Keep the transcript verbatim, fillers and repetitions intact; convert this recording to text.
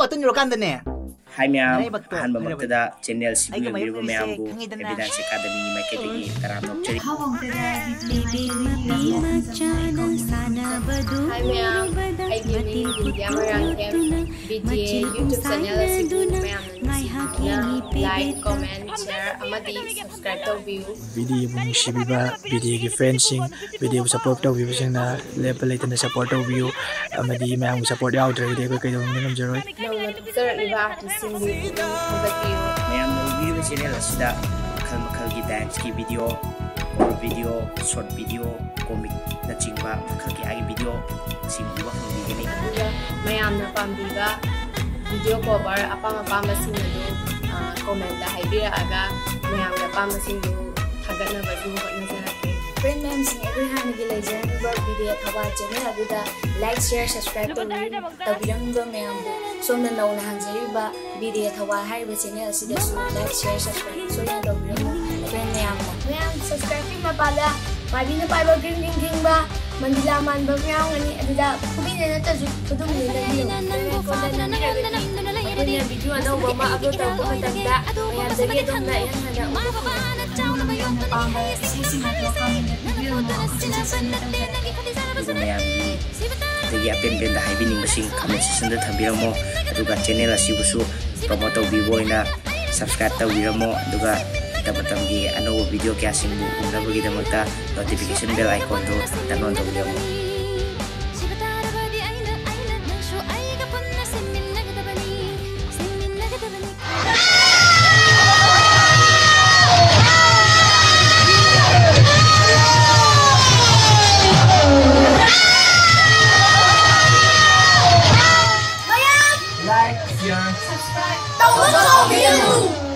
Button ꯌꯧꯔꯀꯥꯟꯗꯅꯦ꯫ ꯍꯥꯏ ꯃꯌꯥꯝ, ꯅꯔꯩꯕꯛꯇꯣ ꯑꯍꯥꯟꯕꯃꯛꯇꯗ ꯍꯥꯏꯔꯕꯅꯤ꯫ ꯆꯦꯅꯦꯜꯁꯤꯕꯨ ꯑꯩꯒ ꯌꯦꯡꯕꯤꯔꯤꯕ ꯃꯌꯥꯝꯕꯨ ꯈꯪꯉꯤꯗꯅ꯫ Evidence Academy ꯃꯥꯏꯀꯩꯗꯒꯤ ꯇꯔꯥꯝꯅ ꯑꯣꯛꯆꯔꯤ꯫ ꯍꯥꯏ ꯃꯌꯥꯝ, ꯑꯩꯒꯤ ꯃꯤꯡ ꯕꯤꯟꯗꯤꯌꯥ ꯃꯣꯏꯔꯥꯡꯊꯦꯝ꯫ ꯕꯤ ꯗꯤ ꯑꯦ YouTube channel ꯑꯁꯤꯕꯨ ꯃꯌꯥꯝꯅ ꯅꯨꯡꯁꯤꯕꯤꯗꯨꯅ like, comment, share ꯑꯃꯗꯤ subscribe ꯇꯧꯕꯤꯌꯨ꯫ ꯕꯤ ꯗꯤ ꯑꯦꯕꯨ ꯅꯨꯡꯁꯤꯕꯤꯕ ꯕꯤ ꯗꯤ ꯑꯦꯒꯤ friendꯁꯤꯡ, ꯕꯤ ꯗꯤ ꯑꯦꯕꯨ support ꯇꯧꯕꯤꯕꯁꯤꯡꯅ ꯂꯦꯞꯄ ꯂꯩꯇꯅ support ꯇꯧꯕꯤꯌꯨ, ꯑꯃꯗꯤ ꯃꯌꯥꯝꯒꯤ support ꯌꯥꯎꯗ꯭ꯔꯒꯗꯤ ꯑꯩꯈꯣꯏ ꯀꯩꯗꯧꯅꯨꯡꯗ ꯉꯝꯖꯔꯣꯏ꯫ ꯅꯧꯅ ꯊꯣꯛꯆꯔꯛꯂꯤꯕ artistꯁꯤꯡꯕꯨ ꯄꯨꯛꯅꯤꯡ ꯊꯧꯒꯠꯄꯤꯌꯨ꯫ ꯃꯌꯥꯝꯅ ꯎꯕꯤꯔꯤꯕ channel ꯑꯁꯤꯗ ꯃꯈꯜ ꯃꯈꯜꯒꯤ danceꯀꯤ video, cover video, short video, comicꯅꯆꯤꯡꯕ ꯃꯈꯜ ꯀꯌꯥꯒꯤ videoꯁꯤꯡ ꯎꯕ ꯐꯪꯕꯤꯒꯅꯤ꯫ ꯑꯗꯨꯒ ꯃꯌꯥꯝꯅ ꯄꯥꯝꯕꯤꯕ video cover ꯑꯄꯥꯝ ꯑꯄꯥꯝꯕꯁꯤꯡ ꯑꯗꯨ, ꯑ, commentꯇ ꯍꯥꯏꯕꯤꯔꯛꯑꯒ ꯃꯌꯥꯝꯒꯤ ꯑꯄꯥꯝꯕꯁꯤꯡꯗꯨ ꯊꯥꯒꯠꯅꯕꯁꯨ ꯍꯣꯠꯅꯖꯔꯛꯀꯦ꯫ Friend ꯃꯌꯥꯝꯁꯤꯡ, ꯑꯩꯈꯣꯏ ꯍꯥꯟꯅꯒꯤ ꯂꯩꯖꯔꯝꯃꯤꯕ ꯕꯤ ꯗꯤ ꯑꯦ ꯊꯧꯕꯥꯜ channel ꯑꯗꯨꯗ like, share, subscribe ꯇꯧꯕꯤꯔꯝ-, ꯇꯧꯕꯤꯔꯝꯃꯤꯕ ꯃꯌꯥꯝꯕꯨ ꯁꯣꯝꯅ ꯅꯧꯅ ꯍꯥꯡꯖꯔꯤꯕ ꯕꯤ ꯗꯤ ꯑꯦ ꯊꯧꯕꯥꯜ ꯍꯥꯏꯔꯤꯕ channel ꯑꯁꯤꯗꯁꯨ like, share, subscribe ꯁꯣꯏꯗꯅ ꯇꯧꯕꯤꯔꯝꯃꯨ꯫ Friend ꯃꯌꯥꯝꯅ꯫ ꯃꯌꯥꯝ subscribeꯀꯤ ꯃꯄꯥꯗ ꯃꯥꯏꯕꯤꯅ ꯄꯥꯏꯕ green green ꯈꯤꯡꯕ, ꯃꯟꯗꯤꯂꯥ ꯃꯥꯟꯕ ꯑꯃ ꯌꯥꯎꯔꯝꯒꯅꯤ꯫ ꯑꯗꯨꯗ ꯈꯨꯕꯤꯅ ꯅꯠꯇ꯭ꯔꯁꯨ ꯈꯨꯗꯨꯝꯅ ꯅꯝꯕꯤꯌꯨ꯫ ꯑꯩꯈꯣꯏꯅ video ꯑꯅꯧꯕ ꯑꯃ upload ꯇꯧꯔꯛꯄ ꯃꯇꯝꯗ ꯃꯌꯥꯝꯗꯒꯤ ꯑꯗꯣꯝꯅ ꯑꯩꯍꯥꯛꯅ ꯎꯕ ꯐꯪꯒꯅꯤ꯫ ꯃꯌꯥꯝꯅ ꯄꯥꯝꯕ ꯏꯁꯩꯁꯤꯡ ꯑꯗꯣ commentꯇ ꯄꯤꯕꯤꯔꯝꯃꯣ꯫ ꯑꯗꯨꯒ ꯃꯌꯥꯝꯒꯤ ꯑꯗꯒꯤ ꯑꯄꯦꯟ ꯄꯦꯟꯗ ꯍꯥꯏꯕꯤꯅꯤꯡꯕꯁꯤꯡ comment sectionꯗ ꯊꯝꯕꯤꯔꯝꯃꯣ꯫ ꯑꯗꯨꯒ channel ꯑꯁꯤꯕꯨꯁꯨ promote ꯇꯧꯕꯤꯕ ꯑꯣꯏꯅ subscribe ꯇꯧꯕꯤꯔꯝꯃꯣ꯫ ꯑꯗꯨꯒ ꯃꯇꯝ ꯃꯇꯝꯒꯤ ꯑꯅꯧꯕ video ꯀꯌꯥꯁꯤꯡꯕꯨ ꯎꯅꯕꯒꯤꯗꯃꯛꯇ notification bell iconꯗꯨ turn on ꯇꯧꯕꯤꯔꯝꯃꯨ꯫ Like, share, subscribe ꯇꯧꯕ ꯀꯥꯎꯕꯤꯒꯅꯨ꯫